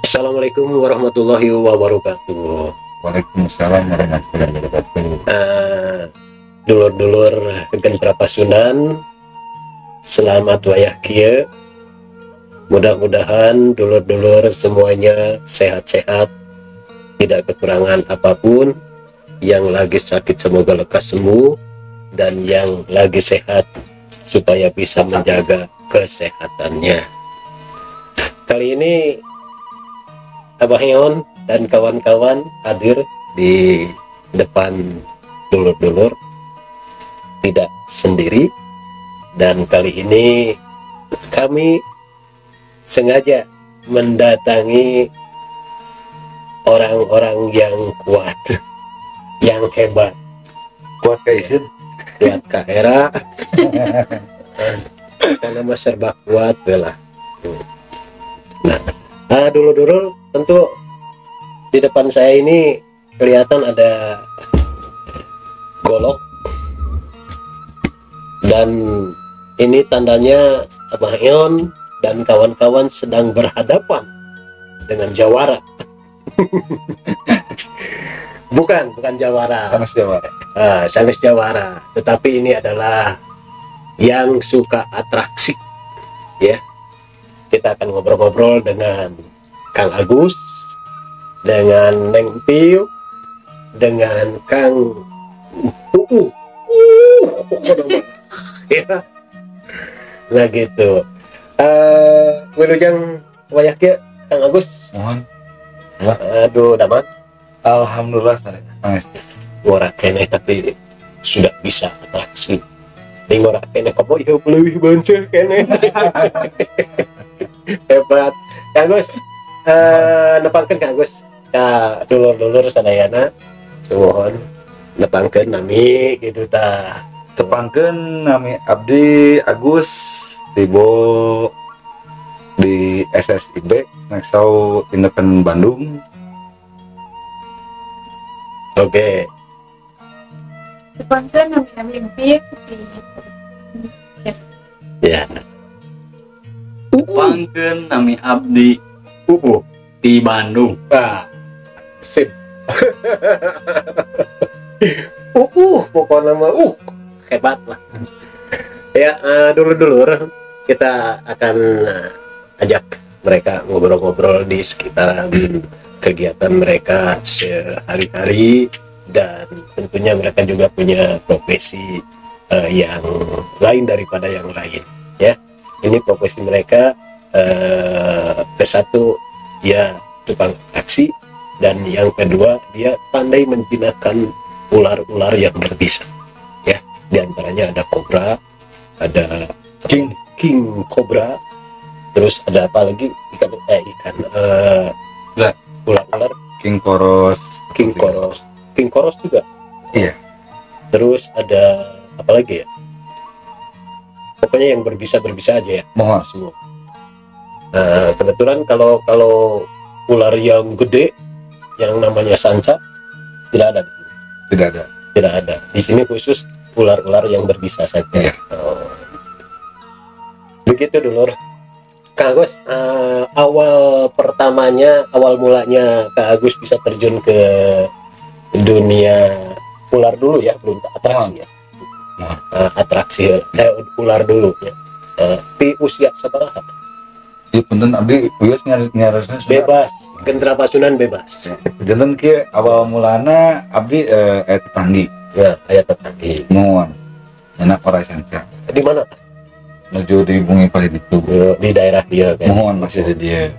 Assalamualaikum warahmatullahi wabarakatuh. Waalaikumsalam warahmatullahi wabarakatuh. Dulur-dulur Gentra Pasundan, selamat wayah kieu. Mudah-mudahan dulur-dulur semuanya sehat-sehat, tidak kekurangan apapun. Yang lagi sakit semoga lekas sembuh, dan yang lagi sehat supaya bisa menjaga kesehatannya. Kali ini Abah Heon dan kawan-kawan hadir di depan dulur-dulur, tidak sendiri, dan kali ini kami sengaja mendatangi orang-orang yang kuat, yang hebat. Kuat ka isin. Kuat ka era, karena mah serba kuat lah. Nah, dulur-dulur, tentu di depan saya ini kelihatan ada golok dan ini tandanya Abah Eon dan kawan-kawan sedang berhadapan dengan jawara. Bukan, bukan jawara. Sanes jawara. Ah, sanes jawara, tetapi ini adalah yang suka atraksi. Ya. Kita akan ngobrol-ngobrol dengan Kang Agus, dengan Neng Piu, dengan Kang Uu. Pokoknya mah. Ya. Nah, gitu. Wilujeng wayah kieu, Kang Agus. Mohon. Aduh, damang? Alhamdulillah sare. Pangestu. Ngora keneh tapi sudah bisa atraksi. Di ngora keneh komo ieu leuwih beunceuh keneh. Hebat. Kang Agus, nepangkeun Kang Agus ka dulur-dulur sadayana. Sumuhun, nepangkeun nami gitu tah. Tepangkeun, nami abdi Agus Tibo di SSIB, Snake Show Independen Bandung. Oke. Tepangkeun, nami abdi Empik di Ya. Tepangkeun, nami abdi Uu. Di Bandung. Ah, sip. Pokoknya mah hebat lah. Ya, dulur-dulur, kita akan ajak mereka ngobrol-ngobrol di sekitaran kegiatan mereka sehari-hari dan tentunya mereka juga punya profesi yang lain daripada yang lain ya. Ini profesi mereka, ke satu dia tukang atraksi dan yang kedua dia pandai menjinakkan ular-ular yang berbisa ya. Di antaranya ada kobra, ada king king cobra, terus ada apa lagi, ikan ikan Lah. Ular-ular. King Koros. King koros, king koros juga. Iya. Terus ada apa lagi ya, pokoknya yang berbisa berbisa aja ya. Mohon. Semua. Nah, kebetulan kalau kalau ular yang gede yang namanya sanca tidak ada di sini. Tidak ada. Tidak ada di sini, khusus ular-ular yang berbisa saja. Iya. Oh. Begitu, dulur. Kang Agus, awal pertamanya, awal mulanya Kang Agus bisa terjun ke dunia ular dulu ya, belum atraksi ya. Mohon. Atraksi ular dulu ya. Di usia sabaraha? Di punten, abdi wios nyariosna sudah. Bebas, Gentra Pasundan bebas. Janten kieu, awal mulana abdi tetanggi. Ya, aya tetanggi. Mohon. Nyandak orai sanca. Di mana? Nuju di bumi paling itu. Di daerah dia kan? Mohon, masih di dia.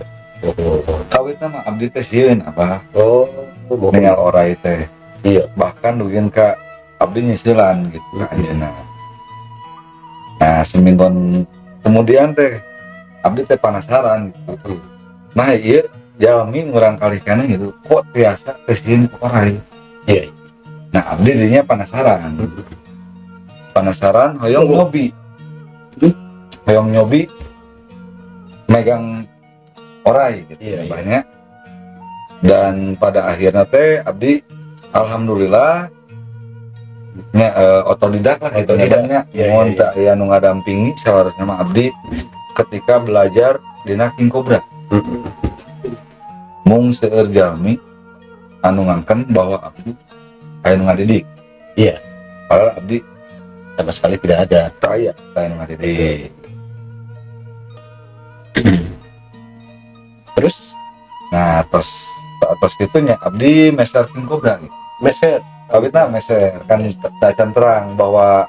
Oh. Kawitna mah abdi teh sieun apa? Oh, mohon. Ningal orai teh. Iya. Bahkan dugi ka abdi nyisilan gitu ka anjeunna. Nah, semingguan kemudian teh abdi teh penasaran gitu. Nah, iya jalmi murang kali kana gitu kok tiasa teh sieun ku orai. Iya. Nah, abdi dirinya penasaran. Penasaran hoyong nyobi. Hoyong nyobi megang orai gitu Iya. banyak. Dan pada akhirnya teh abdi alhamdulillah nya, otodidak lah gitu. Otodidak. Nya Iya, mohon iya. tak aya nu ngadampingi seharusnya mah abdi ketika belajar dina King Cobra. Mung seueur jalmi anu ngangken bahwa abdi aya nu ngadidik. Iya. Padahal abdi sama sekali tidak ada. Teu aya, teu aya nu ngadidik. Terus? Nah, tos tos kitu nya abdi meser king kobra gitu. Meser. Kawitna meser kan tacan terang bahwa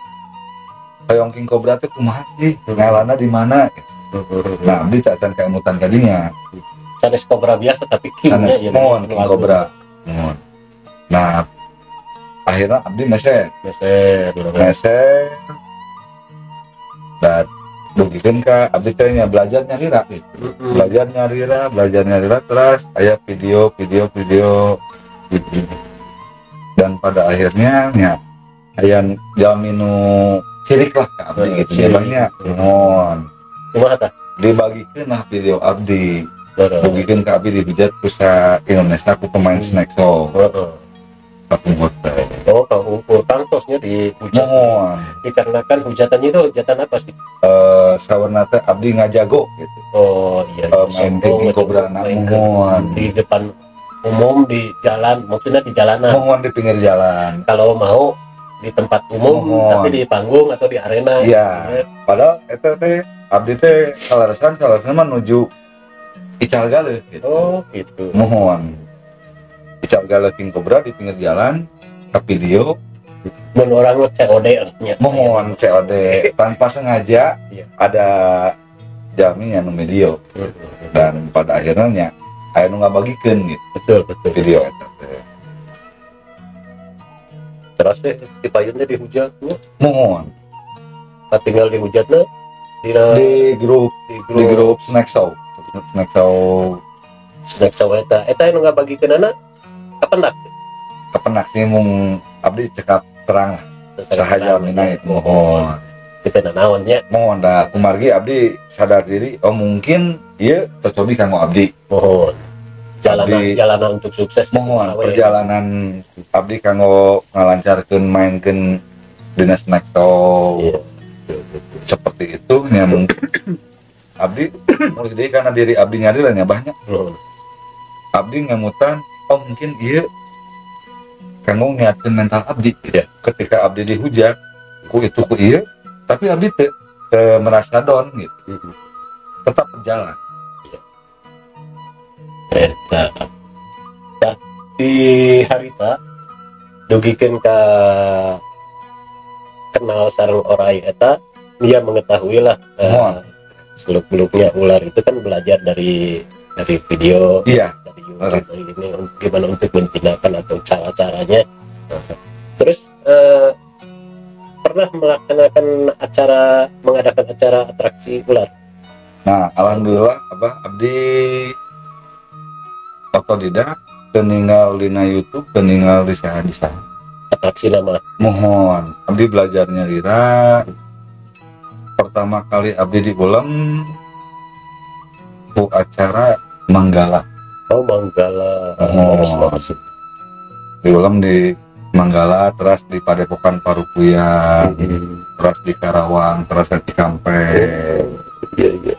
hoyong king kobra teh kumaha sih, ngalana di mana gitu. Nah, abdi tacan keemutan kadinya. Sanes kobra biasa tapi kingnya sanes ya, mohon king kobra. Mohon. Nah, akhirnya abdi meser. Meser. Meser. Dan dugikeun ka abdi teh nya belajar nyalira gitu. Belajar nyalira terus aya video gitu. Dan pada akhirnya nya aya jalmi nu sirik lah ka abdi gitu Sirik. Banyak. Mohon. Kumaha tah? Dibagikeun lah video abdi. Dugikeun ka abdi dihujat ku sa Indonesia ku pemain snack show. Heeh. Kapungkur teh. Oh, kapungkur tangtosnya dihujat. Mohon. Dikarenakan hujatannya itu hujatan apa sih? Sawarna teh abdi ngajago gitu. Oh iya. Main king kobra na mohon. Di depan umum, di jalan, maksudnya di jalanan. Mohon di pinggir jalan. Kalau mau di tempat umum, mohon. Tapi di panggung atau di arena. Iya. Padahal eta teh abdi teh kaleresan menuju ical galeuh gitu. Oh, gitu. Mohon. Ical galeuh king kobra di pinggir jalan ke video. Mun orang mah COD nya. Mohon COD tanpa sengaja iya. Ada jalmi anu video. Dan pada akhirnya nya aya nu ngabagikeun gitu. Betul, betul. Video eta teh. Terus teh di payun teh dihujat nya. Mohon. Tinggal dihujatna di grup di grup snack show. Snack show. Snack show eta. Eta anu ngabagikeunana kapendak. Kapendak sih mung abdi cekap terang lah. Saha jalmina itu mohon. Kita nanaon nya. Mohon da kumargi abdi sadar diri oh mungkin ieu cocobi kanggo abdi. Mohon. Jalanan untuk sukses. Mohon perjalanan abdi kanggo ngalancarkeun mainkeun dina snack show. Iya. Seperti itu nya mungkin abdi mulih deui kana diri abdi nyadar nya banyak. Abdi ngemutan oh mungkin ieu kanggo nyiapkeun mental abdi ya. Ketika abdi dihujat ku itu ku ieu tapi abdi teu merasa down gitu. Tetap berjalan. Eta. Nah, di harita dugikeun ka kenal sareng orai eta dia mengetahui lah seluk-beluknya ular itu kan belajar dari video. Iya. Dari YouTube, dari ini gimana untuk menjinakkan atau cara-caranya. Terus pernah melaksanakan mengadakan acara atraksi ular. Nah, alhamdulillah Abah abdi otodidak peninggal dina YouTube, peninggal di saha di saha. Atraksi nama. Mohon, abdi belajarnya lira. Pertama kali abdi di ulem ku acara Manggala. Oh, Manggala. Oh, di ulem di Manggala, terus di Padepokan Parupuyan, terus di Karawang, terus di Cikampek. Iya, iya.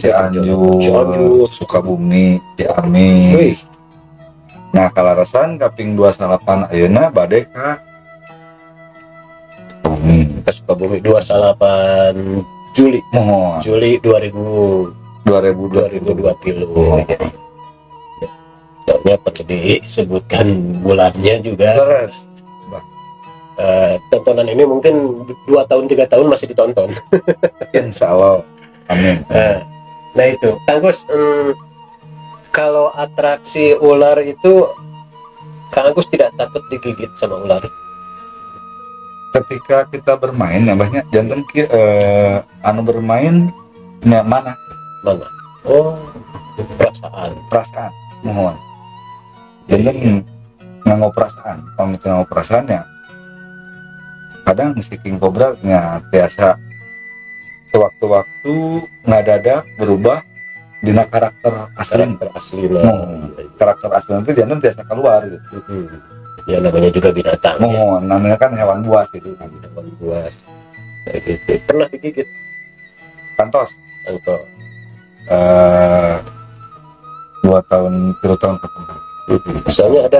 Cianjur, Sukabumi, Ciamis. Nah, kalarasan kaping 28 ayeuna bade ka Sukabumi. Ke Sukabumi 28 Juli. Mohon. Juli 2023. Oh. Ya. Soalnya perlu disebutkan bulannya juga. Terus. Tontonan ini mungkin 2 tahun 3 tahun masih ditonton. Insya Allah. Amin. Nah itu, Kang Agus, kalau atraksi ular itu, Kang Agus tidak takut digigit sama ular? Ketika kita bermain, ya banyak jantan anu bermain ya, mana? Mana? Oh, perasaan. Perasaan, mohon. Jantan nganggo perasaan, pamit nganggo perasaan ya. Kadang si king cobra nya biasa sewaktu-waktu ngadadak berubah dina karakter asli. Karakter asli nah. Karakter asli nanti jantan biasa keluar gitu. Ya namanya juga binatang. Mohon, ya. Namanya kan hewan buas gitu kan. Hewan buas. Kayak gitu. Pernah digigit? Kantos. Kantos. 2 tahun, 3 tahun ketemu. Soalnya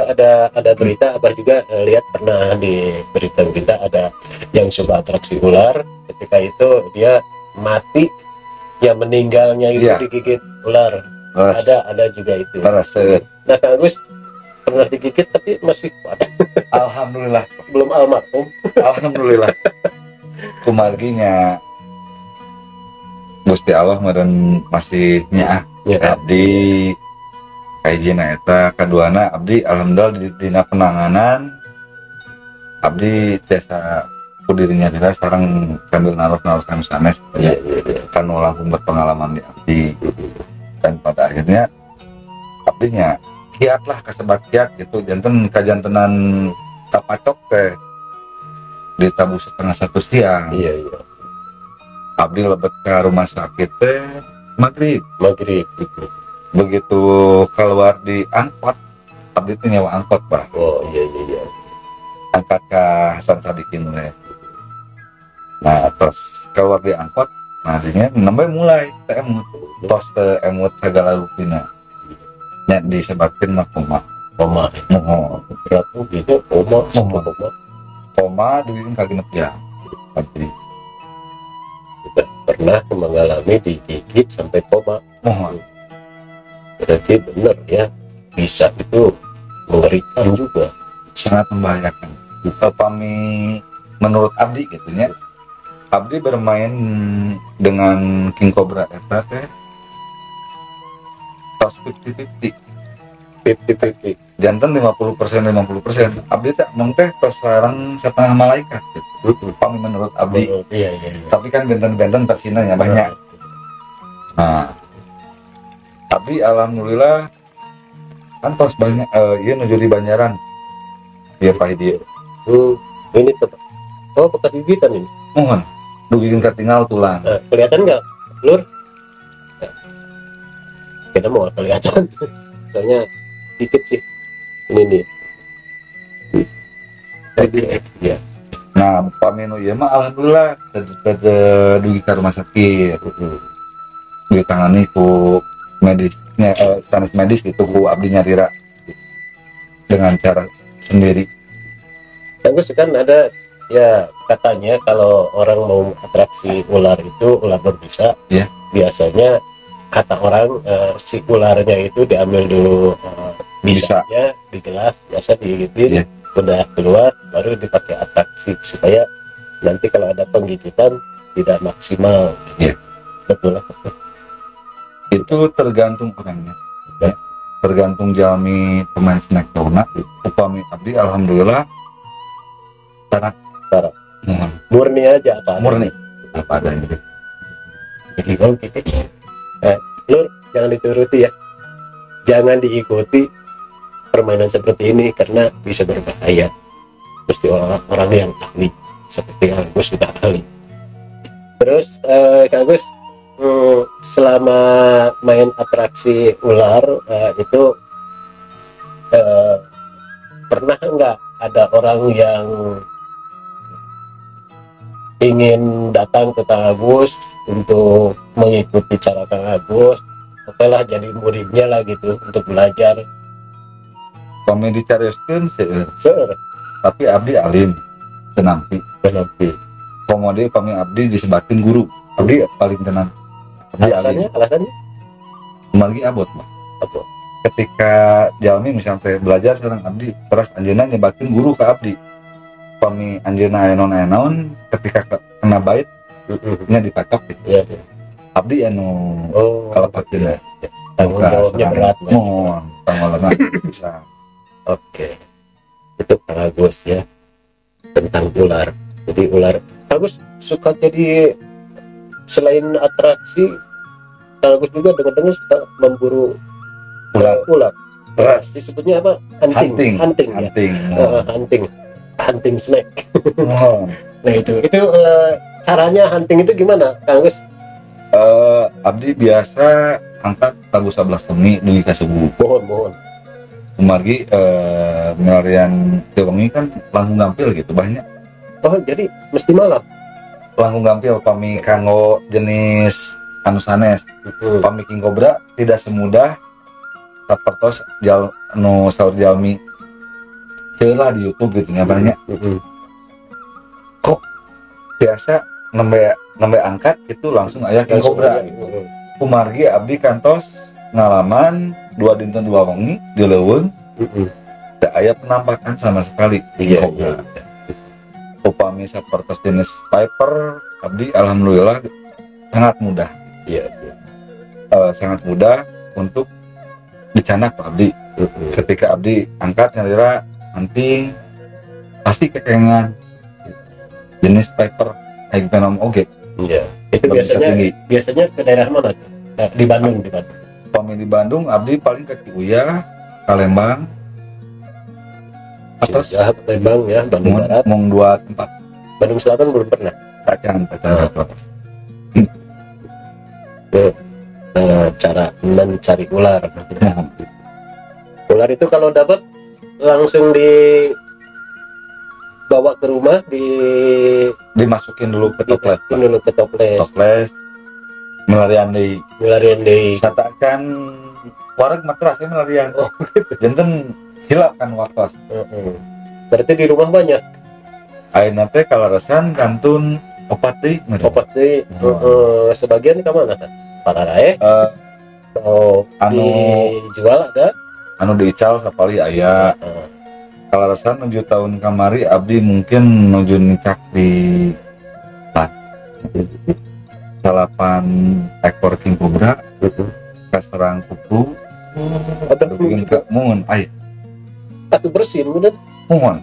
ada berita, Abah juga lihat pernah di berita-berita ada yang coba atraksi ular, ketika itu dia mati ya, meninggalnya itu digigit ular. Leres. Ada juga itu. Leres. Nah, Kang Agus pernah digigit tapi masih kuat? Alhamdulillah. Belum almarhum. Alhamdulillah, kumargi nya Gusti Allah meureun masih nyaah abdi. Kahijina eta, kaduana abdi alhamdulillah di dina penanganan abdi tiasa ku dirinya tidak sareng sambil naros-naros anu sanes Iya. kan langkung berpengalaman di abdi, dan pada akhirnya abdinya kiat lah, kasebat kiat gitu. Janten kajantenan kapacok teh ditabuh 12.30 siang. Iya. Abdi lebet ke rumah sakit teh maghrib. Maghrib. Begitu keluar di angkot, abdi teh nyewa angkot, Pak. Oh, iya. Angkat ke Hasan Sadikin teh. Nah, terus keluar di angkot, nah dinya nembe mulai teh emut, tos teh emut segala rupina nya, disebatkeun mah koma. Koma. Muhun. Berat tuh gitu, koma, Muhun. koma. Koma dugi ka 6 jam abdi. Juga pernah mengalami digigit sampai koma. Muhun. Berarti benar ya, bisa itu mengerikan juga. Sangat membahayakan. Pami menurut abdi gitu nya, abdi bermain dengan king cobra eta teh tos 50-50. 50-50. Janten 50% 50%. Abdi teh emang teh tos sareng setengah malaikat gitu, pami menurut abdi. Iya. Tapi kan benten-benten versinya banyak. Nah, tapi alhamdulillah kan tos banyak iya nuju di Banjaran iya, Pak Hidi. Ini tuh. Oh, bekas gigitan ini. Muhun, dugi katinggal tulang. Nah, kelihatan nggak, Lur? Nah, kita mau kelihatan. Soalnya dikit sih. Ini nih. Tadi ya. Nah, pami nu ieu mah alhamdulillah teu dugi ka rumah sakit, ditangani ku medisnya, sanes medis itu, ku abdi nyalira dengan cara sendiri. Bagus kan ada ya, katanya kalau orang mau atraksi ular itu, ular berbisa, biasanya kata orang si ularnya itu diambil dulu Bisa. bisanya di gelas, biasa digigitin, udah keluar baru dipakai atraksi supaya nanti kalau ada penggigitan tidak maksimal. Betul apa? Itu tergantung orangnya ya. Tergantung jalmi pemain snake show-na. Upami abdi alhamdulillah tarak. Tarak. Muhun. Murni aja apa adanya. Murni apa adanya. Jadi oke. Lur, jangan dituruti ya. Jangan diikuti permainan seperti ini karena bisa berbahaya. Mesti orang-orang yang ahli seperti Agus sudah ahli. Terus Kak Agus, selama main atraksi ular itu pernah nggak ada orang yang ingin datang ke Kang Agus untuk mengikuti cara Kang Agus, oke lah jadi muridnya lah gitu untuk belajar? Pami dicarioskeun seueur. Seur. Tapi abdi alim teu nampi. Kenapa? Komo deui pami abdi disebatkeun guru, abdi paling tenang, abdi alim. Alasannya, alasannya? Kumargi abot mah. Apa? Ketika jalmi misalnya teh belajar sareng abdi, terus anjeunna nyebatkeun guru ke abdi, pami anjeunna aya naon aya naon ketika kena bait nya dipacok gitu, Iya. abdi anu Oh, kalepakeun. Tanggung jawabnya berat. Muhun, tanggung jawabna bisa. Oke, itu Kang Agus ya tentang ular. Jadi ular, Kang Agus suka jadi selain atraksi, Kang Agus juga dengar-dengar suka memburu ular. Ular. Beras. Disebutnya apa? Hunting. Hunting. Hunting, ya. Hunting. Hunting, hunting snake. Muhun. Nah itu caranya hunting itu gimana, Kang Agus? Abdi biasa angkat tabuh 11 wengi dugi ka subuh. Muhun, muhun. Kumargi milarian teu wengi kan langkung gampil gitu banyak. Oh, jadi mesti malam. Langkung gampil pami kanggo jenis anu sanes. Pami king cobra tidak semudah Sapertos jal nu saur jalmi lah di YouTube gitu nya banyak. Kok biasa nembe nembe angkat itu langsung aya king cobra gitu. Kumargi abdi kantos ngalaman 2 dinten 2 wengi di leuweung teu aya penampakan sama sekali king cobra. Upami sapertos jenis viper, abdi alhamdulillah sangat mudah. Iya. Sangat mudah untuk dicandak Pak abdi. Ketika abdi angkat nyalira hunting pasti kekengan jenis viper high venom oge. Iya. Itu berbisa biasanya tinggi. Biasanya ke daerah mana tuh? Nah, di Bandung, di Bandung. Upami di Bandung abdi paling ke Ciuyah, Palembang, atau Ya, Lembang ya, Bandung Barat. Mung dua tempat. Bandung Selatan belum pernah. Tacan, tacan. Cara mencari ular. Ular itu kalau dapat langsung dibawa ke rumah, di Dimasukin dulu ke toples. Dimasukin dulu ke toples. Toples milarian deui. Milarian deui. Satacan wareg matras ya milarian. Oh. Janten hilap kan waktu. Heeh. Berarti di rumah banyak. Ayeuna teh kaleresan kantun opat deui meureun. Opat deui. Oh. Heeh. Sebagian ke mana kan? Pararae atau anu dijual ada? Anu diical sapali aya. Kaleresan nuju tahun kamari abdi mungkin nuju nincak di 8 ekor king cobra kaserang kupu. Ada? Bikin ke mun aya. Atau bersin udah. Muhun,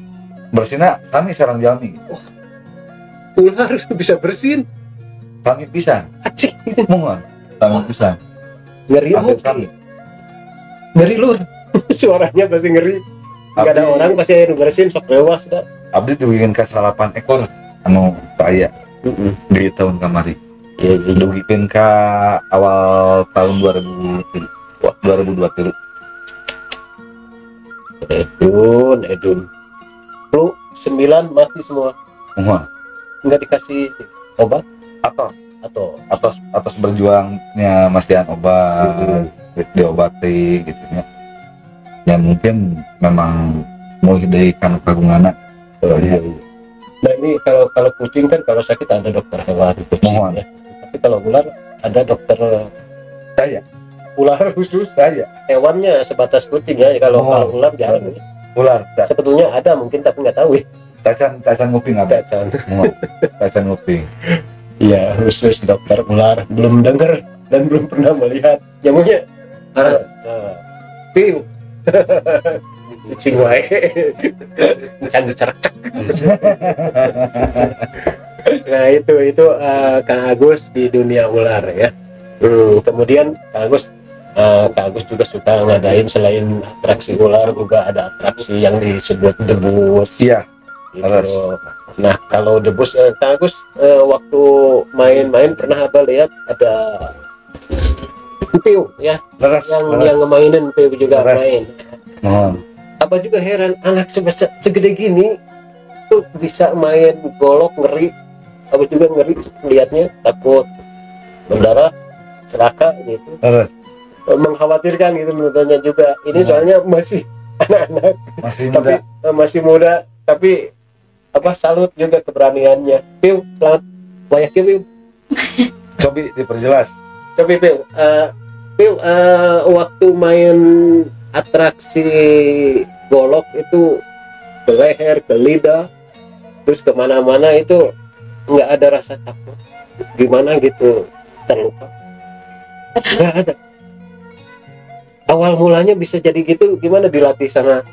bersihna sami sareng jalmi. Ular bisa bersin? Sami pisan. Acik. Muhun, sami pisan. Ngeri. Hampir Oke. sami. Ngeri lur, suaranya pasti ngeri, nggak ada orang pasti aya nu bersin sok lewas dah. Abdi dibikin ke 8 ekor anu teu aya di tahun kamari. Iya. Dugikeun ka awal tahun 2000. Wah, 2023. Edun, edun. Lu 9 mati semua. Muhun. Nggak dikasih obat? Atos. Atau atos, atos berjuangnya masihan obat, diobati gitu ya. Ya mungkin memang mulai dari kanu kagunganna. Oh, iya. Nah, ini kalau kalau kucing kan kalau sakit ada dokter hewan kucing Muhun. Ya. Tapi kalau ular ada dokter saya ular khusus? Saya. Hewannya sebatas kucing ya. Kalau Oh. kalau ular jarang. Ular tak. Sebetulnya ada mungkin, tapi nggak tahu ya. Tacan, tacan nguping abdi. Tacan. Muhun, tacan nguping. Iya, khusus dokter ular belum dengar dan belum pernah melihat. Jamunya. Leres. Nah, piu. Cicing wae. Can dicerekcek. Nah, itu Kang Agus di dunia ular ya. Kemudian Kang Agus juga suka ngadain, selain atraksi ular juga ada atraksi yang disebut debus. Iya. Gitu. Leres. Nah, kalau debus, Kang Agus, waktu main-main pernah apa lihat ada Piu ya? Leres. Yang Leres. yang ngemainin Piu juga Leres. main. Muhun. Apa juga heran anak sebesar segede gini tuh bisa main golok, ngeri. Apa juga ngeri lihatnya, takut berdarah, celaka gitu. Leres. Mengkhawatirkan gitu menontonnya juga. Ini soalnya masih anak-anak Masih tapi muda. Masih muda, tapi apa salut juga keberaniannya. Piu, selamat wayak ya, Piu. Cobi diperjelas. Coba Piu, Piu, waktu main atraksi golok itu ke leher, ke lidah, terus kemana-mana itu nggak ada rasa takut gimana gitu, terluka nggak ada? Awal mulanya bisa jadi gitu gimana, dilatih sama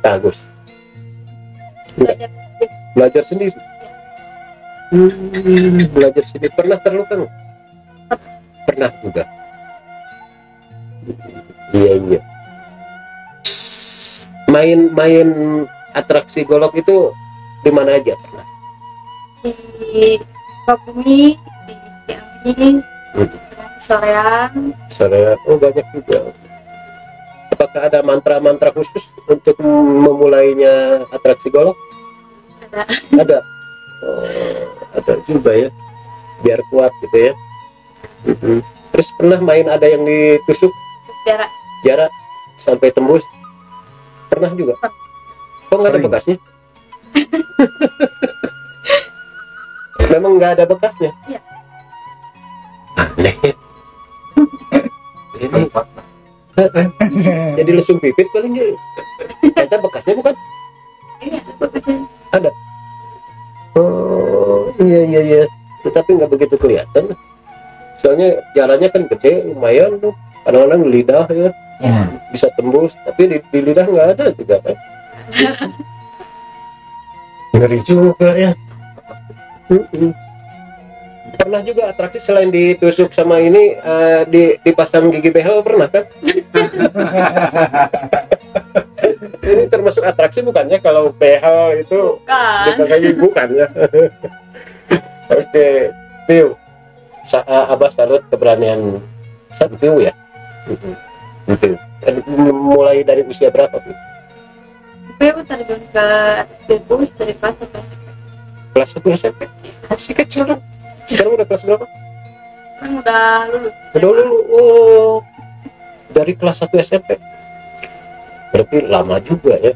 Kak Agus? Belajar. Belajar sendiri. Belajar sendiri. Pernah terluka nggak? Pernah juga. Iya. Main-main atraksi golok itu di mana aja pernah? Di Sukabumi, di Ciamis, Soreang. Sore, oh banyak juga. Apakah ada mantra-mantra khusus untuk memulainya atraksi golok? Ada. Ada. Oh, ada juga ya. Biar kuat gitu ya. Terus pernah main ada yang ditusuk? Jarak. Jarak sampai tembus. Pernah juga? Kok nggak ada bekasnya? Memang nggak ada bekasnya? Iya. Aneh. Ini jadi lesung pipit paling ya. Ternyata bekasnya bukan? Ini ada bekasnya. Ada. Oh iya. Tetapi nggak begitu kelihatan. Soalnya jalannya kan gede, lumayan tuh. Kadang-kadang lidah ya, bisa tembus. Tapi di lidah nggak ada juga kan? Ngeri juga ya. Pernah juga atraksi selain ditusuk sama ini, dipasang gigi behel pernah kan? Ini termasuk atraksi bukannya kalau behel itu? Bukan. Bukan ya. Oke, Piu. Abah salut keberanian Piu ya. Piu. Mulai dari usia berapa, Piu? Piu terjun ke sirkus dari kelas 1 SMP. Kelas 1 SMP? Masih kecil dong. Sekarang udah kelas berapa? Kan udah lulus. Udah lulus. Oh. Dari kelas 1 SMP. Berarti lama juga ya.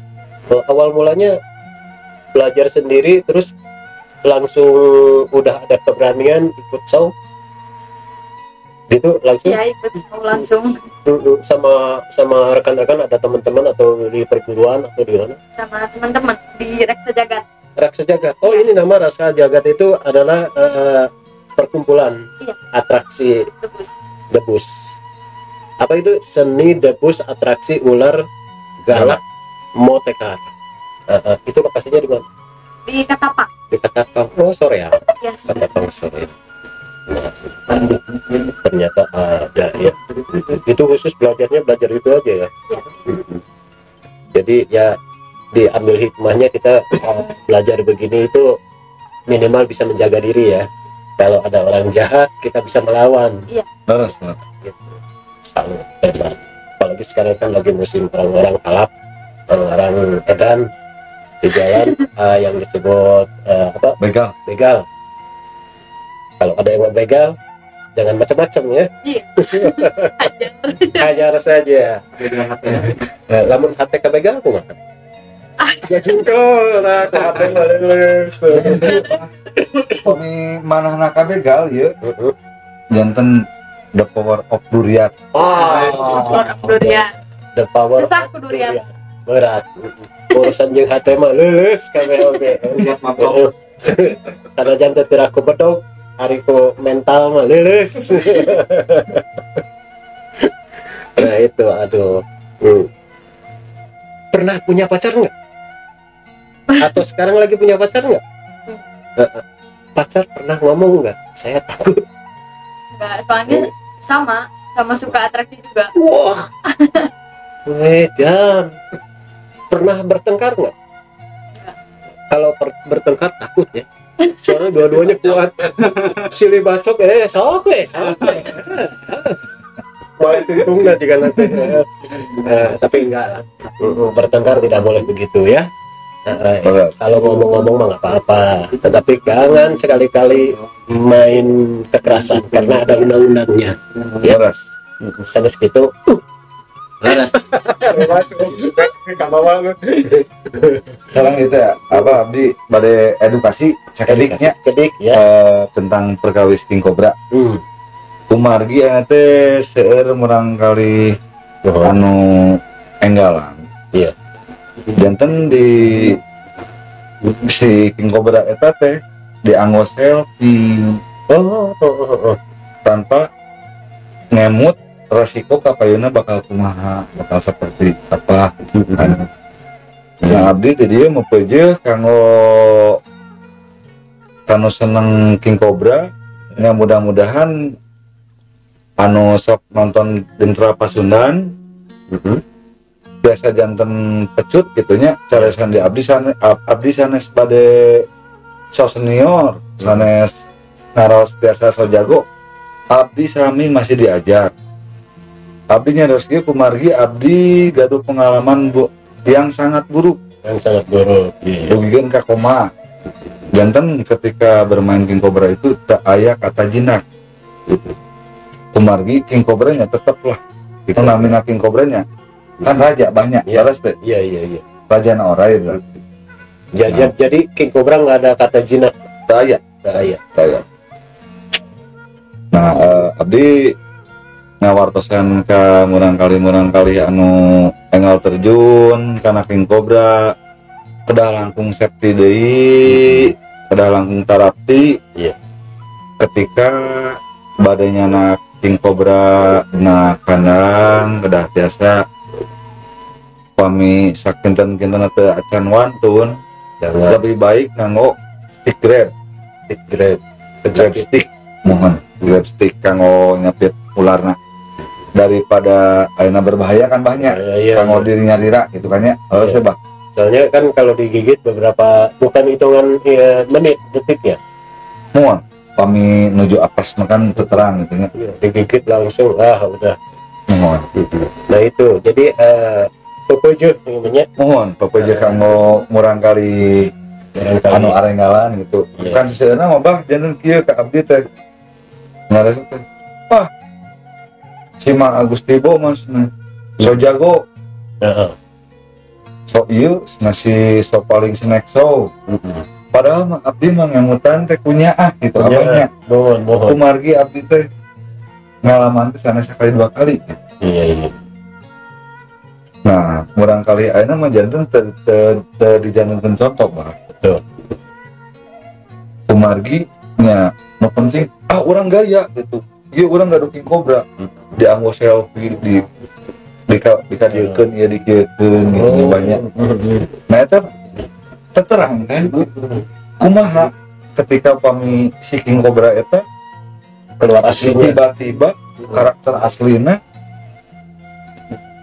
Awal mulanya belajar sendiri terus langsung udah ada keberanian ikut show gitu langsung? Iya, ikut show langsung. Sama rekan-rekan, ada teman-teman atau di perguruan atau di mana? Sama teman-teman di Reksa Jagat. Raksa Jagat. Oh, ini nama Raksa Jagat itu adalah perkumpulan, iya, atraksi debus. Debus. Apa itu? Seni debus atraksi ular galak motekar. Itu lokasinya di mana? Di Katapang. Di Katapang. Oh, sore ya. Ya, Katapang sore. Nah, ternyata ada ya. Itu khusus belajarnya belajar itu aja ya. Ya. Jadi ya diambil hikmahnya, kita belajar begini itu minimal bisa menjaga diri ya. Kalau ada orang jahat kita bisa melawan. Iya. Terus, gitu. Sangat hebat. Apalagi sekarang kan lagi musim orang-orang kalap, orang-orang edan di jalan yang disebut apa? Begal. Begal. Kalau ada yang mau begal, jangan macam-macam ya. Iya. Hajar saja. Lamun hate kebegal aku nggak. Ya jungkel, nah hate lulus. Pami manahna kabegal ya. Janten the power of durian. Oh, durian. The power susah of durian. Berat. Urusan jeung hate mah lulus kabeh oge. Sanajan teu tiraku bedog, ari ku mental mah lulus. Nah itu, aduh. Pernah punya pacar nggak? Atau sekarang lagi punya pacar nggak? Pacar pernah ngomong nggak? Saya takut. Nggak, soalnya sama suka atraksi juga. Wah, wedan. Pernah bertengkar nggak? Kalau bertengkar takut ya. Soalnya dua-duanya kuat. Silih bacok, sok. Mulai tungtung jika nanti. Tapi enggak lah. Bertengkar tidak boleh begitu ya. Kalau ngomong-ngomong mah nggak apa-apa. Tetapi jangan sekali-kali main kekerasan karena ada undang-undangnya. Ya. Sampai segitu. Sekarang itu ya, apa abdi pada edukasi sakediknya ya. Tentang perkawis King Cobra. Kumargi teh seueur murangkali anu enggalang. Iya. Janten di si King Cobra eta teh dianggo selfie. Tanpa ngemut resiko kapayuna bakal kumaha, bakal seperti apa gitu kan. Nah abdi di dieu mepeje kanggo kanu seneng King Cobra, nya mudah-mudahan anu sok nonton Gentra Pasundan biasa janten pecut gitunya caresan di abdi sanes, abdi sanes bade so senior sanes ngaros tiasa so jago, abdi sami masih diajar. Abdi nyaros kieu kumargi abdi gaduh pengalaman bu yang sangat buruk, yang sangat buruk. Yeah. Dugikeun ka koma. Janten ketika bermain King Cobra itu tak aya kata jinak. Gitu. Kumargi King Cobra nya teteplah. Itu namina King Cobra nya Kan raja banyak, leres teh. Iya. Raja na oray berarti. Jadi, Nah. jadi King Cobra nggak ada kata jinak. Teu aya. Nggak aya. Teu aya. Nah, abdi ngawartosan ka murangkali-murangkali anu enggal terjun kana King Cobra, kedah langkung safety deui, kedah langkung tarapti. Ketika bade nyandak King Cobra na kandang, kedah tiasa pami sakinten-kinten teu acan wantun, Jangan. Lebih baik nganggo stick grab. Stick grab. Grab stick, mohon, grab stick kanggo nyapit ularna daripada ayeuna berbahaya kan banyak Iya. kanggo diri nyalira gitu kan ya, harus bah. Soalnya kan kalau digigit beberapa, bukan hitungan ya, menit, detik ya. Mohon, pami nuju apes makan terang gitu ya. Iya, digigit langsung ah udah. Mohon. Nah itu, jadi pepeje namanya. Mohon, pepeje kanggo murangkali Barangkali. Anu arenggalan gitu. Kan sebenarnya mah bah janten kieu ka abdi teh ngares teh, wah, si Mang Agustibo mas so jago, so ieu nasi so paling snack show, padahal mah abdi mah ngemutan teh kunyaah gitu. Kunyaah. Abahnya Mohon, mohon. Kumargi abdi teh ngalaman teh sanes sekali dua kali gitu. Iya. Nah, murangkali ayeuna mah janten teu teu teu dijantenkeun contoh bah. Kumargi nya nu penting ah urang gaya gitu, ieu urang gaduh King Cobra, dianggo selfie, di dikadieukeun ieu, dikieukeun gitu. Banyak. Nah, eta terang kan kumaha ketika pami si King Cobra eta Keluar aslinya. Tiba-tiba karakter aslina.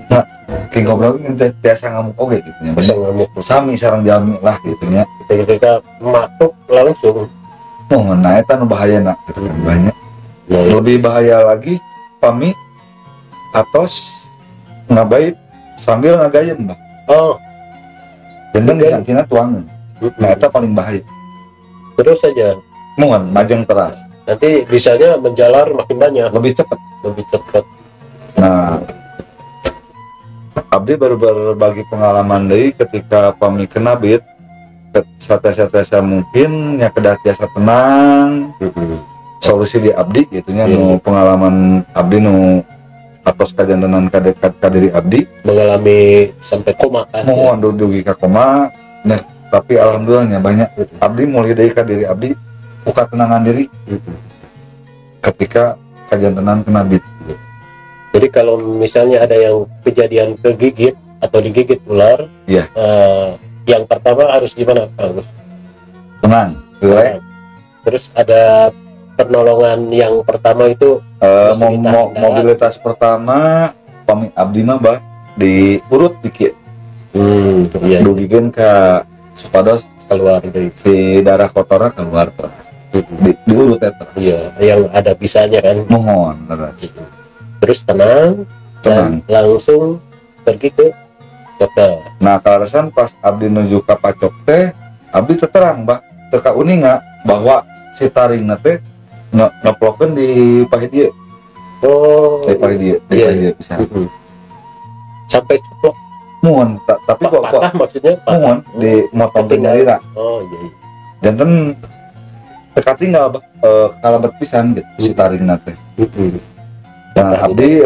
Nah, King Cobra ini teh tiasa ngamuk oge gitu nya. Bisa ngamuk. Sami sareng jalmi lah gitu nya. Ketika masuk langsung. Oh, nah eta nu bahayana gitu kan banyak. Nah, iya. Lebih bahaya lagi pami atos ngabait sambil ngagayem bah. Janten disangkina tuangan. Nah, eta paling bahaya. Terus saja. Mohon majeng teras. Nanti bisanya menjalar makin banyak. Lebih cepat. Lebih cepat. Nah, abdi baru berbagi pengalaman deui ketika pami kena bit sate-sate mungkin ya kedah tiasa tenang. Solusi di abdi gitu nya, nu pengalaman abdi nu atos kajantenan ka diri abdi. Mengalami sampai koma kan. Mohon, dugi ka koma. Nah, tapi alhamdulillahnya banyak abdi mulai deui ka diri abdi ku katenangan diri ketika kajantenan kena bit. Jadi kalau misalnya ada yang kejadian kegigit atau digigit ular, yang pertama harus gimana, Pak Agus? Tenang, relax. Terus ada pernolongan yang pertama itu mesti ditahan darat. Mobilitas pertama pami abdi mah bah diurut dikit. Dugikeun ka supados keluar dari di darah kotornya keluar terus. Diurut eta. Iya, yang ada bisanya kan. Mohon, terus. Terus tenang, Tenang. Dan langsung pergi ke dokter. Nah, kaleresan pas abdi nuju ka pacok teh, abdi terang bah teu kauninga bahwa si taringna teh neplokeun di pahit dieu. Di pahit dieu, di pahit dieu pisan. Sampai ceplok. Mohon, tapi kok Patah maksudnya, patah. Mohon, di motong Ketinggalan. Nyalira. Oh, iya. Janten teka tinggal bah, kalebet pisan gitu si taringna teh. Nah, Patah. Abdi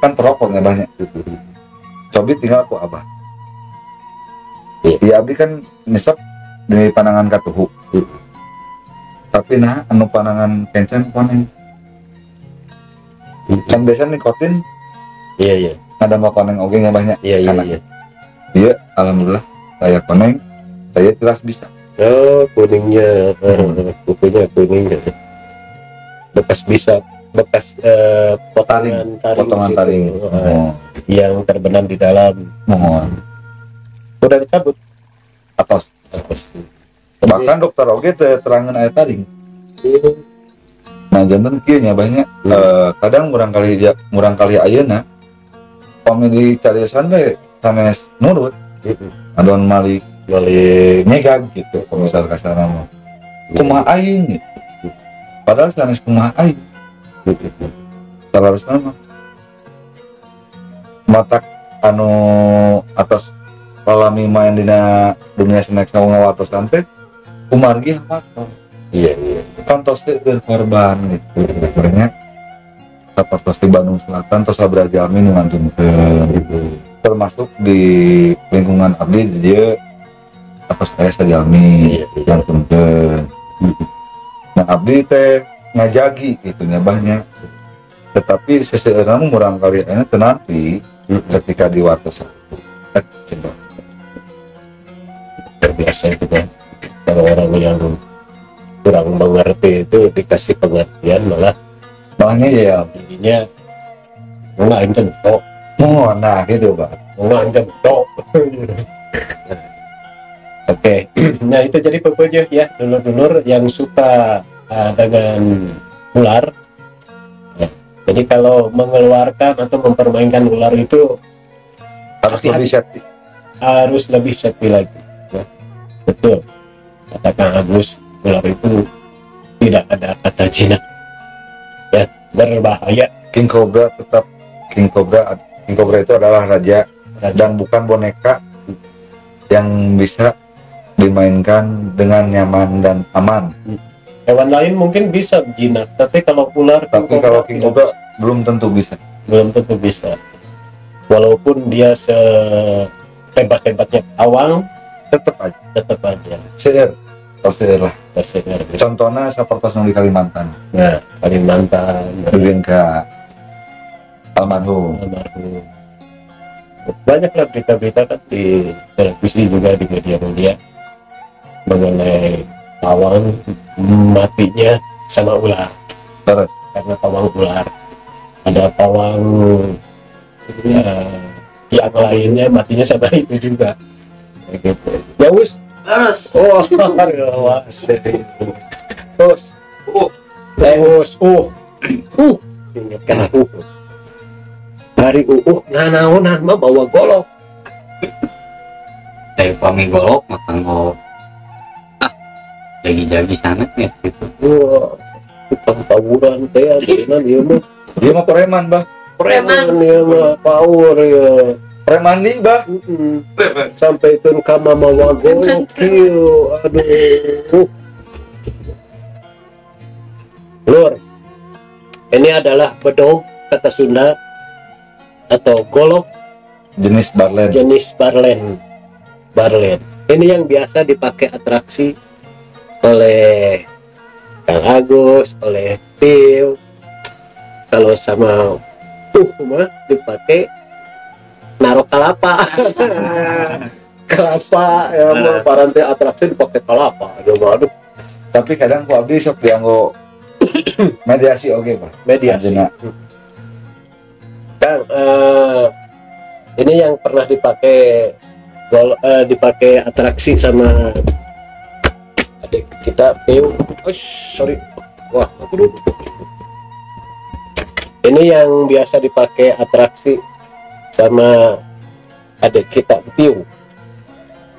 kan perokoknya banyak. Cobi tinggal ku abah. Iya, abdi kan nyesep di panangan katuhu. Tapi nah anu panangan kencan koneng. Kan biasa nikotin Iya. ada koneng oge nya banyak. Iya. Karena iya. Iya, alhamdulillah saya koneng, saya jelas bisa. Oh, kuningnya, kukunya kuning. Bekas bisa, bekas potongan taring, Potongan situ. Taring. Oh. Yang terbenam di dalam. Mohon. Udah dicabut. Atos. Atos. Bahkan dokter oge teu terangan aya taring. Nah, janten kieu nya banyak. Kadang murangkali ayeuna pami dicarioskan teh sanes nurut. Adon malik Malik nyegag gitu kalau misal kasarna mah. Kumaha aing gitu. Padahal sanes kumaha aing. Salarusna mah. Matak anu atas alami main dina dunia snack sama ngawartosan teh kumargi hafal. Iya iya. Kan tos teh korban gitu. Sebenarnya sapertos di Bandung Selatan tos sabaraha jalmi nu ngantunkeun gitu. Termasuk di lingkungan abdi di dieu atos aya sajalmi Iya. ngantunkeun. Nah, abdi teh ngajagi gitu nya banyak. Tetapi seseueurna mah murang kali ayeuna teu nampi ketika di wartosan. Coba. Terbiasa itu kan. Kalau orang yang kurang mengerti itu dikasih pengertian malah Malahnya ya jadinya enggak tok. Oh, nah gitu, Pak. Enggak tok. Oke, nah itu jadi pepeje ya, dulur-dulur yang suka dengan ular. Ya. Jadi kalau mengeluarkan atau mempermainkan ular itu harus hati-hati. Lebih safety. Harus lebih safety lagi. Ya. Betul. Kata Kang Agus, ular itu tidak ada kata jinak. Ya, berbahaya. King Cobra tetap King Cobra. King Cobra itu adalah raja, Raja. Dan bukan boneka yang bisa dimainkan dengan nyaman dan aman. Hewan lain mungkin bisa jinak, tapi kalau ular, Tapi kalau King tidak Cobra bisa. Belum tentu bisa. Belum tentu bisa. Walaupun dia sehebat-hebatnya awang, Tetap aja. Tetap aja. Seueur. Oh, seueur lah. Tersebar. Contohnya seperti di Kalimantan. Nah, Kalimantan, Dugi ka almarhum. Almarhum. Banyaklah berita-berita kan di televisi juga, di media-media mengenai pawang matinya sama ular. Terus. Karena pawang ular. Ada pawang yang lainnya matinya sama itu juga. Kayak gitu. Ya wis. Terus. Oh, awas. Terus. Terus. Ingatkan aku. Dari nanaonan mah bawa golok. Dari pami golok mah kanggo jagi-jagi sana ya gitu. Wah, tukang tawuran teh ayeuna ieu mah. Dia mah preman, Bah. Preman ieu mah, power ya. Preman nih, Bah. Sampai itu ka mamawa golok kieu. Aduh. Lur. Ini adalah bedog kata Sunda atau golok jenis barlen. Jenis barlen. Barlen. Ini yang biasa dipakai atraksi oleh Kang Agus, oleh Piu. Kalau sama mah dipakai naruh kelapa. Kelapa ya mah parante atraksi dipakai kelapa. Ya mah aduh. Tapi kadang ku abdi sok dianggo mediasi oge, Pak. Mediasi. Anjeunna. Kang, ini yang pernah dipakai dipakai atraksi sama adik kita Piu. Oh, sorry. Wah, aku dulu. Ini yang biasa dipakai atraksi sama adik kita Piu.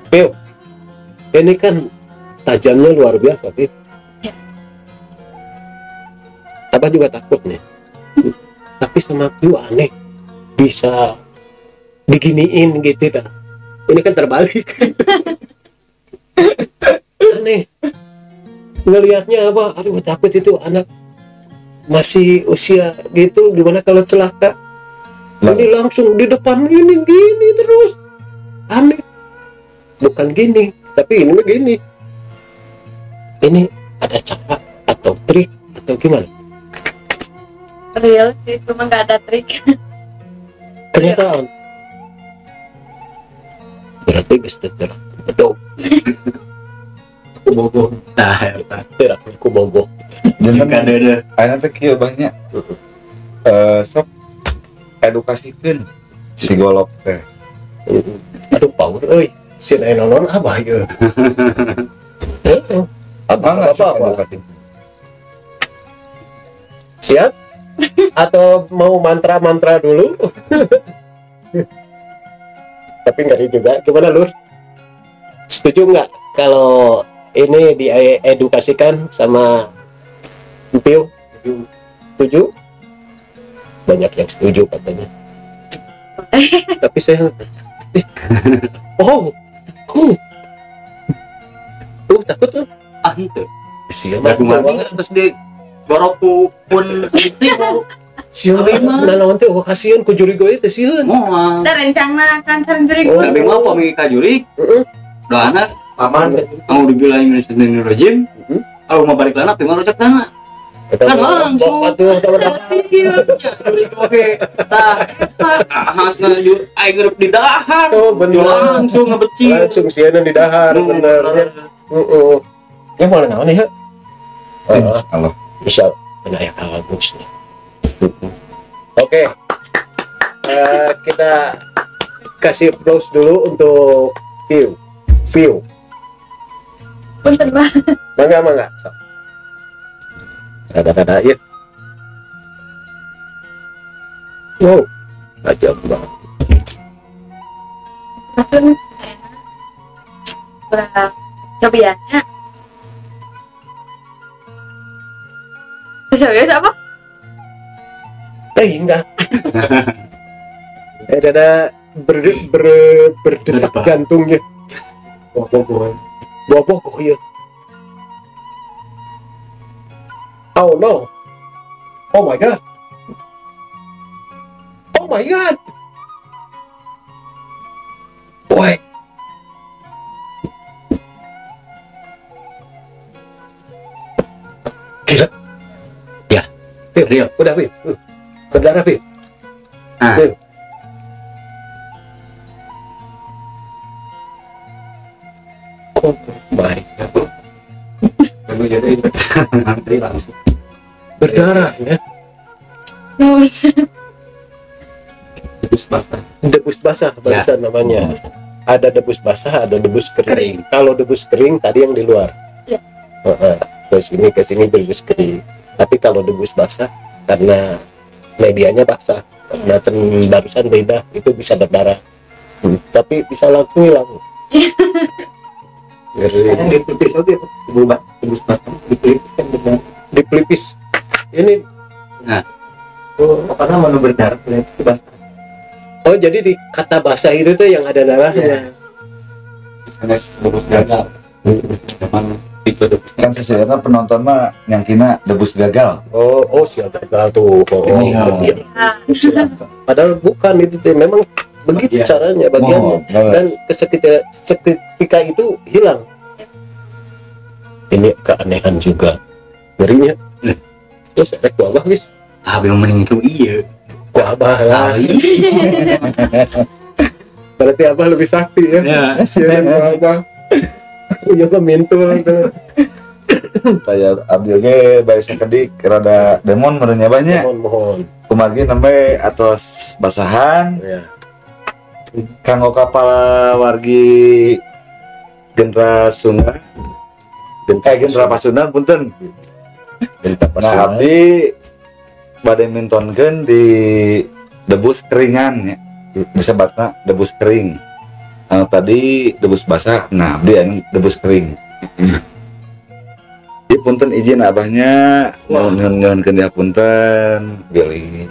Piu. Ini kan tajamnya luar biasa, Piu. Ya. Abah juga takut nih. Tapi sama Piu aneh. Bisa diginiin gitu dah. Ini kan terbalik. Aneh. Ngelihatnya apa? Aduh, takut itu anak masih usia gitu, gimana kalau celaka? Nah. Ini langsung di depan gini gini terus. Aneh. Bukan gini, tapi ini begini. Ini ada cara atau trik atau gimana? Real sih, cuma nggak ada trik. Kenyataan. Berarti geus teu bedog. Ku bogoh. Nah, eta. Terak ku bogoh. Janten Jeung ayeuna teh kieu banyak. Sok edukasikeun si golok teh. Aduh, power euy. Sieun aya nonton abah ieu. Heeh. Abah Mangga apa sok apa? Edukasi. Siap? Atau mau mantra-mantra dulu? Tapi ngeri juga. Gimana, Lur? Setuju nggak kalau ini diedukasikan sama Piu? Setuju? Banyak yang setuju katanya. teh. Tapi saya oh. Tuh takut tuh. Ah henteu. Sia Da kumaha terus di gorok pun itu. Sieun nanaon teh eueuh kasieun ku jurig we teh sieun. Moal. Teh rencana kan sareng jurig. Tapi mah pami ka jurig. Heeh. Doana paman mau dibilang Bismillahirrahmanirrahim. Kalau mau balik lana mah rojak dana. Kan langsung. Jurig oge. Tah eta ahasna aing ngeurep di dahar. Oh bener. Langsung ngebeci. Langsung sieun di dahar bener. Heeh. Ya mau naon ya? Insyaallah. Insyaallah bener aya bagusnya. Oke. Kita kasih applause dulu untuk View. View. Punten, Bang. Mangga, mangga. Rada-rada ya. Wow, tajam banget. Langsung kurang cobiannya. Serius apa? Enggak. Rada berdetak jantungnya. Boboh ya. Oh no. Oh my god. Oh my god. Woi. Gila. Ya. Real. Udah, Pi. Berdarah, Pi. Ah. Oh my god. Jadi langsung berdarah ya. Debus basah. Debus basah barusan ya. Namanya. Ada debus basah, ada debus kering. Kalau debus kering tadi yang di luar. Ya. Ke sini debus kering. Tapi kalau debus basah karena medianya basah, karena barusan beda itu bisa berdarah. Tapi bisa langsung hilang. Ngeri. Dipelipis oke, debus basah dipelipis kan berdarah. Dipelipis. Ini nah. Oh, karena mau berdarah itu basah. Oh, jadi di kata basah itu tuh yang ada darahnya. Ya. Debus gagal. Kan sebenarnya penonton mah yang kina debus gagal. Oh, sial gagal tuh. Oh, iya. Padahal bukan itu tuh, memang begitu bagian. Caranya bagiannya. Oh, dan seketika itu hilang. Ini keanehan juga. Ngerinya. Terus rek ku abah guys. Ah, belum mending itu iya. Ku abah lah. Berarti abah lebih sakti ya. Ya. Sian ku abah. Iya kok mintul. Saya abdi oge bari sakedik rada demon meureun banyak. Mohon. Kumargi nembe atos basahan. Ya. Kanggo kapala wargi Gentra Sunda. Gentra Pasundan punten. Gentra Pasundan. Nah, abdi bade mintonkeun di debus keringan ya. Disebatna debus kering. Anu tadi debus basah, nah abdi anu debus kering. Jadi punten izin abahnya nyuhunkeun dia punten bilih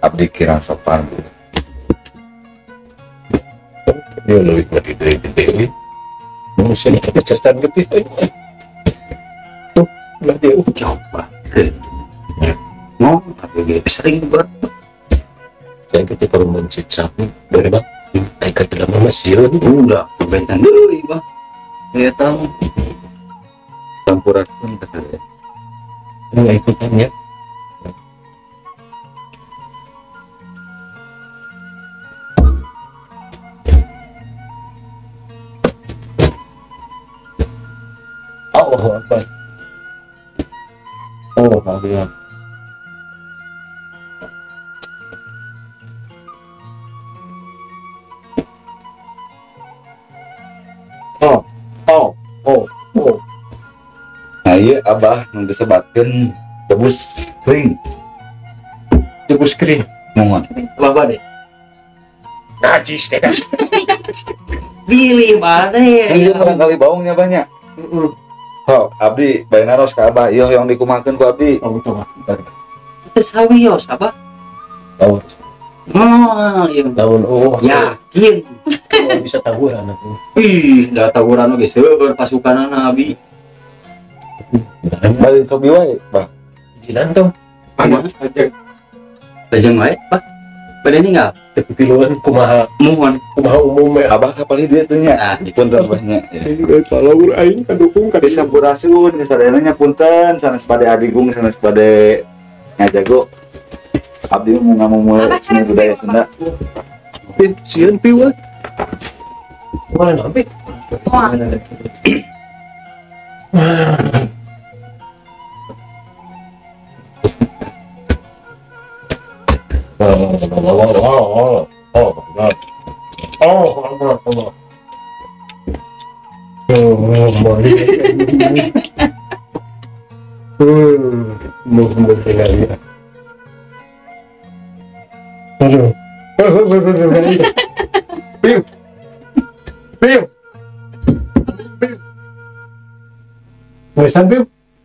abdi kirang sopan. Dia leuwih ngeri deui gede. Manusia ini kecercaan getih. Tuh, belah dia coba. Mau tapi dia sering ber. Saya ketika mencit sapi dari bang, kayak dalam mama sieun. Udah, benten deui bang. Saya tahu. Sampurasun ke saya. Nggak ikutan ya. Allahu Akbar. Oh, Akbar. Oh, oh, oh, oh. Nah, iya abah nu disebatkeun debus kering. Debus kering. Mohon. Abah bade. Najis teh. Bilih bade. Ieu barangkali baungnya banyak. Heeh. Sok, abdi bae naros ka abah ieu hoyong dikumakeun ku abdi. Oh, betul. Teu sawios abah. Oh. Moal ieu. Lamun oh yakin bisa tawuran atuh. Ih, da tawuran oge seueur pasukanana abi. Balik cobi wae, Bah. Jinan tuh. Aja. Lajeng wae, Bah. Bade ninggal teu pipiluan kumaha muhun kumaha umum ya. Abah kapalih dieu teh nya. Ah, punten banyak. Palawur aing kadukung ka desa Purasun sadayana nya punten sanes bade adigung sanes bade ngajago. Abdi mau ngamumule seni budaya Sunda. Sieun pieu. Mana nampi?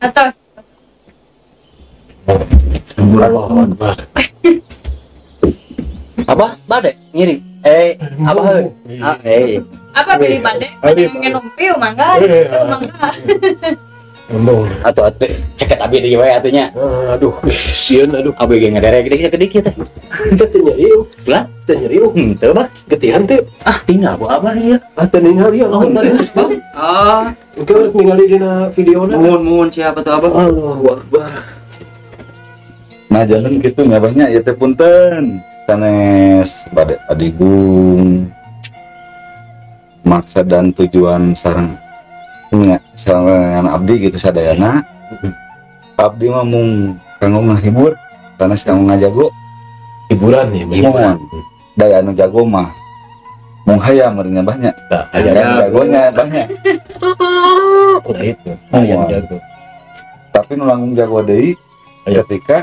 Atas. Abah bade ngiring. Abah heun. Apa pilih bade? Nginum piu mangga. Mangga. Atuh atuh ceket abi deui wae atuh nya. Aduh, sieun aduh. Abi ge ngaderek deui sakedik teh. Teu teu nyeri. Lah, teu nyeri. Henteu bah, getihan teu. Ah, tinggal bu abah ieu. Ah, teu ningali ya lamun tadi. Ah, engke ningali dina videona. Muhun-muhun siapa tuh abah? Allahu Akbar. Nah, janten kitu nya abahnya ieu teh punten. Sanes bade adigung maksud dan tujuan sareng nya sareng abdi gitu sadayana. Abdi mah mung kanggo ngahibur sanes kanggo ngajago hiburan ya hiburan. Daya anu jago mah mung hayam meureun banyak. Tah, hayam jagonya banyak. Nah itu, hayam jago. Tapi nu langkung jago deui ketika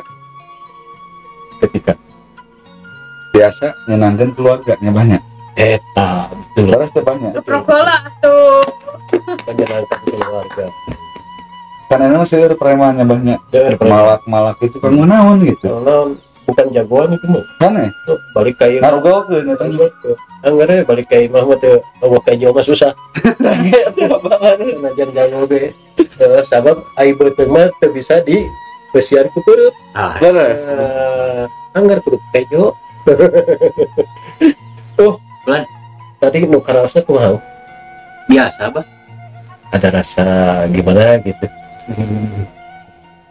biasa nyenangkan keluarganya banyak. Eta betul. Terus teh banyak. Prokola tuh. Menyenangkan keluarga. Karena emang seueur premannya banyak. Malak-malak itu kan naon gitu. Naon bukan jagoan itu mah. Kan ya? Balik ka ieu. Ngarugokeun eta. Anggar balik ka imah mah teu eueuh ka jauh mah susah. Senajan jago ge. Sabab ai beuteung mah teu bisa di besian ku peureut. Ah, leres. Anggar kudu kejo. Oh, bulan. Tadi nu karaosna kumaha? Biasa, Bah. Ada rasa gimana gitu.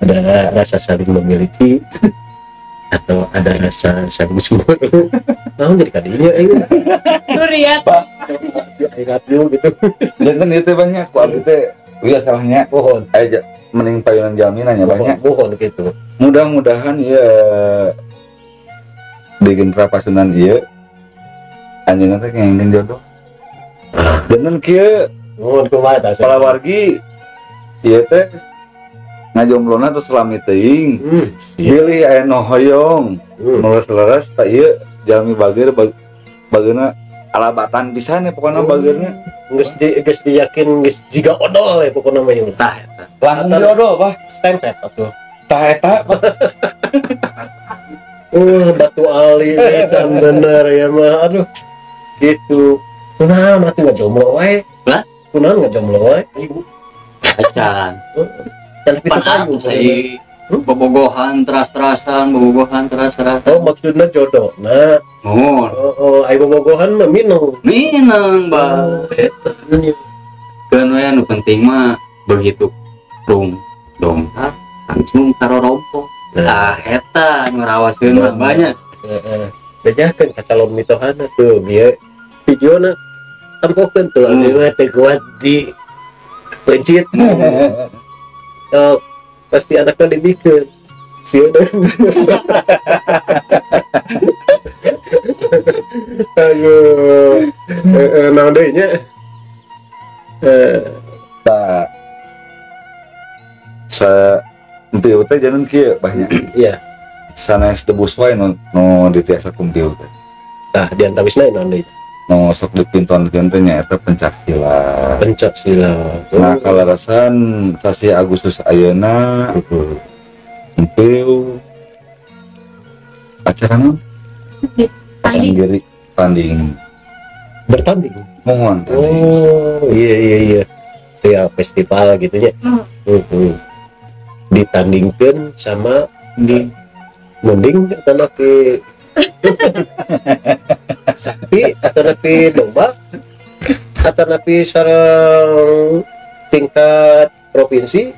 Ada rasa saling memiliki atau ada rasa saling cemburu. Naon jadi kadinya ieu. Durian. Bah, I love you gitu. Janten ieu teh banyak ku abdi teh wieu salahnya. Mohon. Aya mending payunan jalmina nya banyak. Mohon gitu. Mudah-mudahan ieu di Gentra Pasundan ieu anjeunna teh ngengkeun jodoh. Janten kieu nuhun kumaha tah palawargi ieu teh ngajomblona tos lami teuing. Bilih aya nu hoyong nu leres-leres tah ieu jalmi bageur bageurna alabatan pisan ya pokona bageurna. Geus di geus diyakin geus jiga odol ya pokona mah ieu. Tah eta. Langkung di odol bah. Stempet atuh. Tah eta. Batu ali dan bener ya mah aduh gitu. Kunaon atuh ngajomblo wae? Lah, kunaon ngajomblo wae? Acan. Dan pan atuh saya bobogohan teras-terasan, bobogohan teras-terasan. Oh, maksudna jodoh. Nah, mohon. Oh, ai bobogohan mah mineng. Mineng, Bang. Oh, eta. Keun we anu penting mah begitu rung dongkap langsung tarorompo. Tah eta nu rawaseun mah banyak. Heeh. Bejakeun ka calon mitohana tuh bieu videona tempokeun tuh abdi mah teu kuat di pencit. Oh, pasti anaknya dibikeun. Sieun. Ayo, naon deui nya? Tah sa empiu teh jangan kieu banyak. Iya. Sanes debus wae nu ditiasa ku empiu teh. Tah di antawisna naon deui? Nu sok dipinton-pinton teh nya eta pencak silat. Pencak silat. Nah, kalarasan sasih Agustus ayeuna empiu acara naon? Sendiri tanding. Bertanding. Mohon tanding. Oh, iya. Ya festival gitu nya. Ditandingkan sama mending atanapi sapi atanapi domba atanapi sareng tingkat provinsi.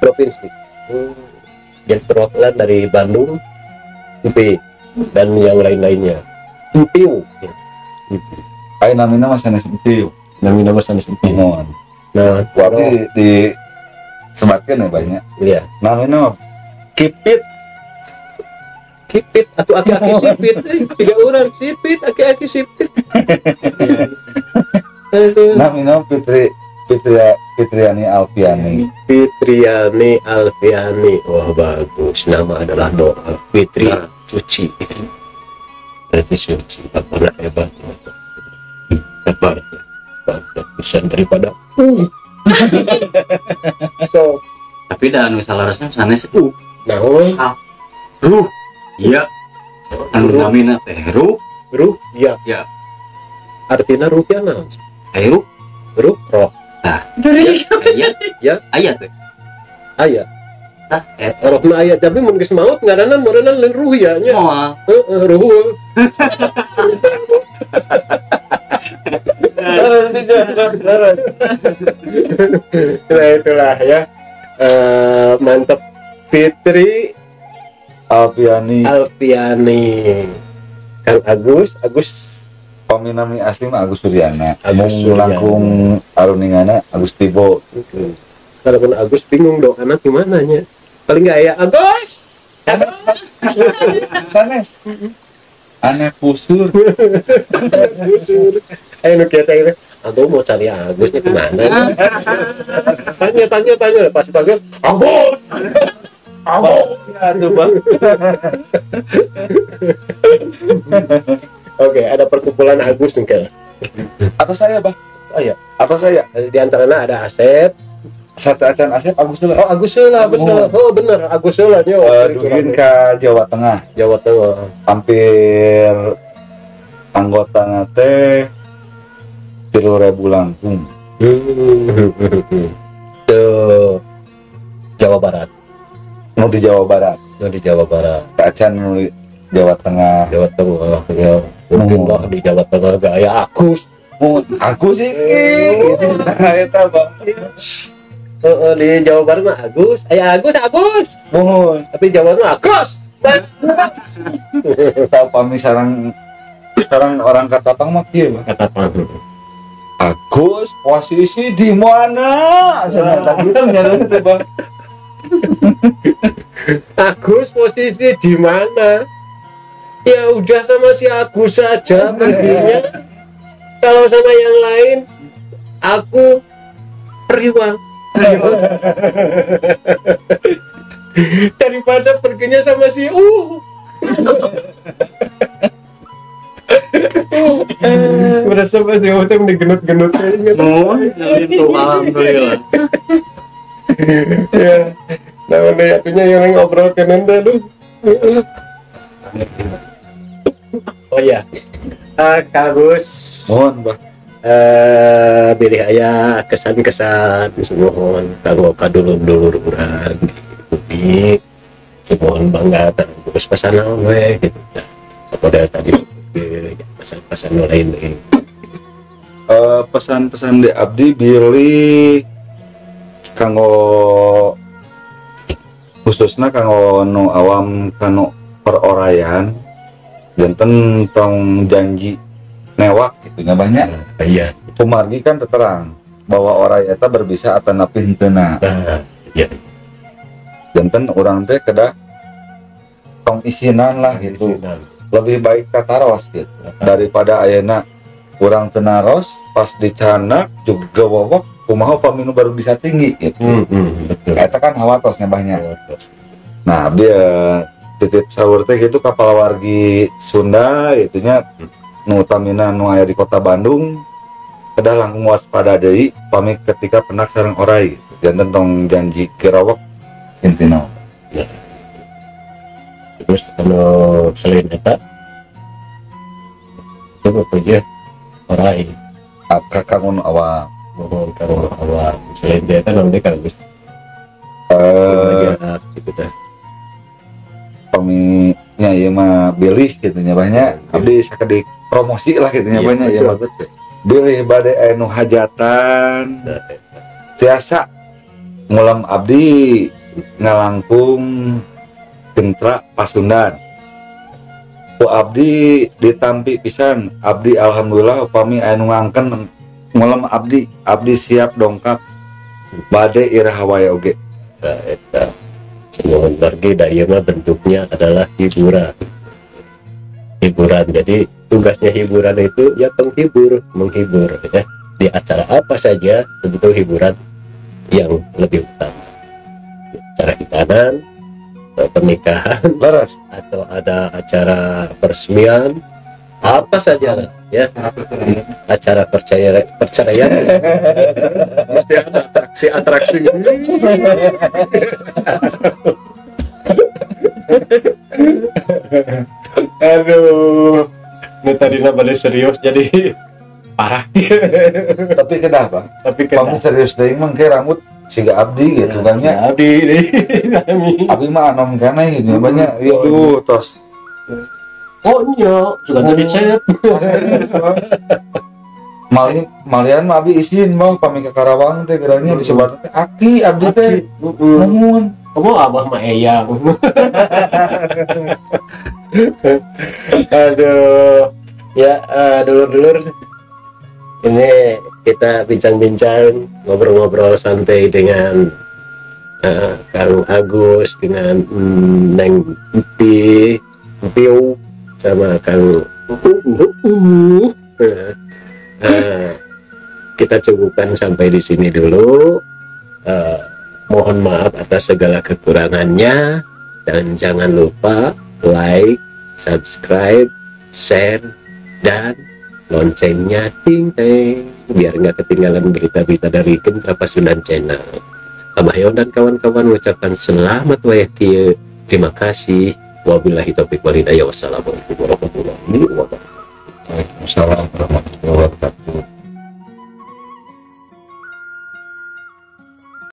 Provinsi. Jadi perwakilan dari Bandung, UP dan yang lain-lainnya. UPU. Ayo namina mah sanes UPU. Namina mah sanes UPU. Mohon. Nah, tapi di sebatkeun ya banyak. Iya. Namina mah Kipit. Kipit atau aki-aki sipit. 3 orang sipit, aki-aki sipit. Namina Fitriani Alfiani. Fitriani Alfiani. Wah, bagus. Nama adalah doa. Fitri suci. Berarti suci. Bapaknya hebat. Hebat. Hebat bisa daripada So, tapi dah anu salarasna sanes Nah, ruh. Iya. Anu namina teh ruh. Ruh, iya. Ya. Artinya ruh ya naon? Aya ruh. Ruh, roh. Tah. Aya. Ya. Aya teh. Aya. Tah, rohna aya tapi mun geus maot ngaranna meureunna lain ruh ya nya. Moal. Heeh, ruh. Terus bisa, terus. Nah, itulah ya. Mantap Fitri Alfiani. Kang Agus, Agus paminami asli mah Agus Suryana. Agus Suryana. Langkung aruningana Agus Tibo. Kalaupun Agus bingung doana gimana nya. Paling enggak ya Agus. Agus. Sanes. Anak kusur. Kusur. Ayo nu kieu teh. Aku mau cari Agusnya kemana? Tanya pas panggil Agus. Agus. Aduh, Bang. Oke, ada perkumpulan Agus nih kayaknya. Atau saya, Bang. Oh iya. Atau saya. Di antaranya ada Asep. Satu acan Asep Agus lah. Oh, Agus lah, Agus lah. Oh, bener, Agus lah nya. Dugin ke Jawa Tengah. Jawa Tengah. Hampir anggota teh 3.000 langkung. Ke Jawa Barat. Nu di Jawa Barat. Nu di Jawa Barat. Acan nu di Jawa Tengah. Jawa Tengah ya. Mungkin lah di Jawa Tengah gaya Agus. Agus sih gitu. Nah, eta Bang. Di Jawa Barat mah Agus, aya Agus, Agus. Mohon. Tapi Jawa mah Agus. Tahu pami sarang orang Katapang mah kieu, Bang. Katapang. Agus posisi di mana? Cenah tah kitu nya teh, Bang. Agus posisi di mana? Ya udah sama si Agus saja perginya. Kalau sama yang lain aku periwang. Daripada perginya sama si U. Berasa pas dia waktu digenut-genut. Oh, itu alhamdulillah. Ya, nah udah atunya yang ngobrol ke nenda lu. Oh ya, Kak Agus. Mohon, Bang. Bilih aya kesan-kesan mohon kanggo kadulur-dulur urang di bumi. Mohon bangga Agus pesan naon we gitu. Model tadi pesan-pesan lain deui. Pesan-pesan di abdi bilih kanggo khususna kanggo nu awam kanu perorayan janten tong janji newak gitu nya banyak. Iya. Kumargi kan terang bahwa oray eta berbisa atanapi henteuna. Iya. Janten urang teh kedah tong isinan lah gitu. Isinan. Lebih baik tataros gitu daripada ayeuna urang teu naros pas dicanak juga wowok kumaha pami nu baru bisa tinggi gitu. Betul. Eta kan hawatosnya banyak. Nah, dia titip sahur teh gitu ka palawargi Sunda itunya nu utamina nu aya di kota Bandung kedah langkung waspada deui pami ketika penak sareng oray gitu. Janten tong janji gerawak intina. Ya. Terus anu selain eta itu pokoknya orai. Kanggo nu awam. Mohon kanggo awam. Selain eta naon deui, Kang Agus? Gitu teh. Pami nya ieu mah bilih gitu nya, banyak abdi sakedik promosi lah gitu nya, banyak ya mah. Bilih bade anu hajatan tiasa ngulam abdi ngalangkung Gentra Pasundan. Ku abdi ditampi pisan. Abdi alhamdulillah upami anu ngangken ngulam abdi, abdi siap dongkap bade iraha wae oge. Nah, eta mohon pergi da ieu mah bentuknya adalah hiburan. Hiburan. Jadi tugasnya hiburan itu ya penghibur, menghibur ya. Di acara apa saja tentu hiburan yang lebih utama. Acara khitanan, atau pernikahan, atau ada acara peresmian, apa saja lah ya. Acara percaya perceraian mesti ada atraksi-atraksi. Aduh, ini tadi balik serius jadi parah. Tapi kedah, Bang. Tapi kedah. Kamu serius deui mah ke rambut siga abdi gitu kan nya. Abdi deui. Abdi mah anom keneh gitu banyak. Iya duh tos. Oh iya, juga tadi chat. Malian mah abdi izin bang pami ke Karawang teh geranya disebut teh aki abdi teh. Nuhun. Kamu abah mah eyang. Aduh. Ya, dulur-dulur. Ini kita bincang-bincang, ngobrol-ngobrol santai dengan Kang Agus, dengan Neng Empi, Empiu, sama Kang Kita cukupkan sampai di sini dulu. Mohon maaf atas segala kekurangannya dan jangan lupa like, subscribe, share, dan loncengnya ting ting biar nggak ketinggalan berita-berita dari Gentra Pasundan Channel. Abah Yon dan kawan-kawan mengucapkan selamat wayah kieu. Terima kasih. Wabillahi taufiq wal hidayah. Wassalamualaikum warahmatullahi wabarakatuh. Waalaikumsalam warahmatullahi wabarakatuh.